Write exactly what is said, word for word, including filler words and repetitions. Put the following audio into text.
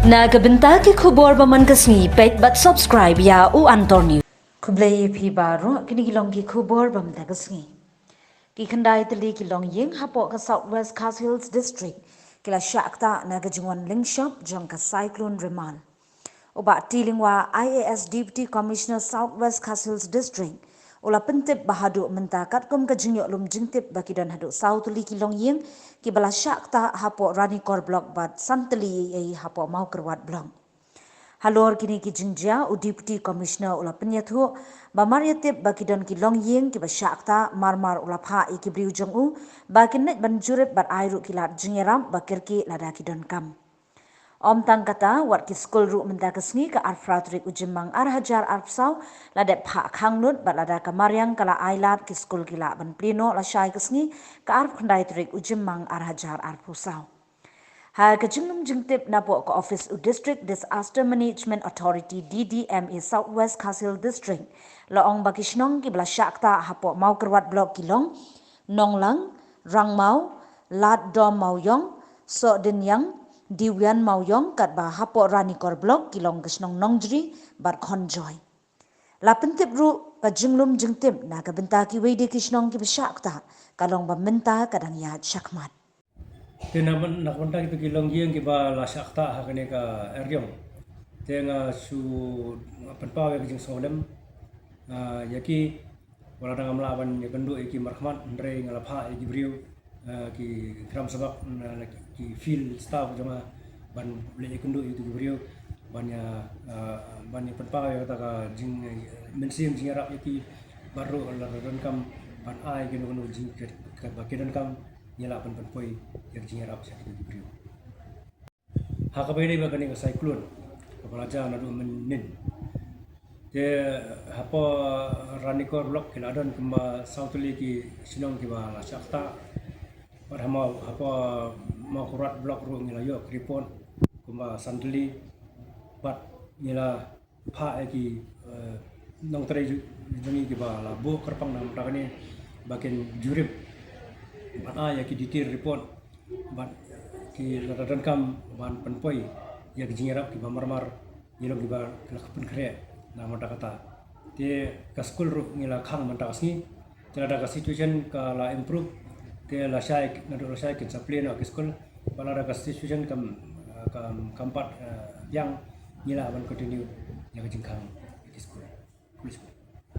Na ka bynta ki khubor ba man ka sngi, peit bad subscribe ïa U Antor News. Khublei ïa phi baroh, kine ki long ki khubor ba man ka sngi. Ki khyndai tylli ki longïing hapoh ka South West Khasi Hills District ki la shah ktah na ka jingwan lyngshop jong ka Cyclone Remal. U Bah T. Lyngwa, I A S Deputy Commissioner South West Khasi Hills District, u la pyntip ba haduh mynta katkum ka jingïoh lum jingtip ba ki don haduh saw tylli ki longïing kiba la shah ktah hapoh Ranikor Block bad san tylli ei hapoh Mawkyrwat Block. Halor kine ki jingjia, u Deputy Commissioner u la pynïathuh ba mar ïatip ba ki don ki longïing kiba shah ktah, mar mar u la phah ïa ki briew jong u ba kin leit ban jurip bad ai ruh ki lad jingïarap ba kyrkieh lada ki donkam. Ym tang kata, wat ki skul ruh mynta ka sngi ka arphew phra tarik u Jymmang ar hajar arphew saw la dep phah khang lut bad lada ka mariang ka la ai lad, ki skul ki lah ban plie noh lashai ka sngi ka arphew khyndai tarik u Jymmang ar hajar arphew saw. Ha ka jinglum jingtip napoh ka office u District Disaster Management Authority, D D M A, South West Khasi Hills District, la ong ba ki shnong kiba la shah ktah hapoh Mawkyrwat Block ki long Nonglang, Rangmaw, Ladom Mawiong, Sohdinyang, Diwian Mawiong, katba hapoh Ranikor Block ki long ka shnong Nongjri bad Khonjoy. La pyntip ruh ka jinglum jingtip na ka bynta kiwei de ki shnong kiba shah ktah, ka long ba mynta ka dang ïaid shakhmat. Te na, na ka bynta kito ki longïing kiba la shah ktah ha kane ka eriong, te nga shu pynpaw ïa ka jingsngewlem, ah, ïa ki, wat la dang ngam lah ban ïakynduh ïa ki markhmat, hynrei nga la phah ïa ki briew, ah, ki kram sabak, na, na ki, ki field staff jong nga ban leit ïakynduh ïa ki briew ban ïa, ah, ban ïa pynpaw ïa kata ka jing, eh, mynsiem jingïarap ïa ki, bad ruh lada donkam ban ai kano kano jing, ka, kaba ki donkam, ngi lah ban pynpoi ïa ka jingïarap sha ki briew. Ha kaba ïadei bad kane ka cyclone kaba la jia naduh mynnin, te hapoh Ranikor Block ki la don kumba saw tylli ki shnong kiba la shah ktah. Bad ha Maw, hapoh Mawkyrwat Block ruh ngi la ïoh ka report kumba san tylli. Bad ngi la phah ïa ki, eh, nongtrei ju-, jong ngi kiba la buh kyrpang na ka bynta kane ba kin jurip ban ai ïa ki detail report, bad ki, lada donkam ban pynpoi ïa ki jingïarap kiba marmar, ngi long kiba la pynkhreh na ka bynta kata. Te ka skul ruh ngi la khang mynta ka sngi. Te lada ka situation ka la improve, te lashai, naduh lashai kin sa plie noh ki skul. Bad lada ka situation kam, kam, kam pat, eh, biang, ngi lah ban continue ïa ka jingkhang ki skul. Khublei shibun.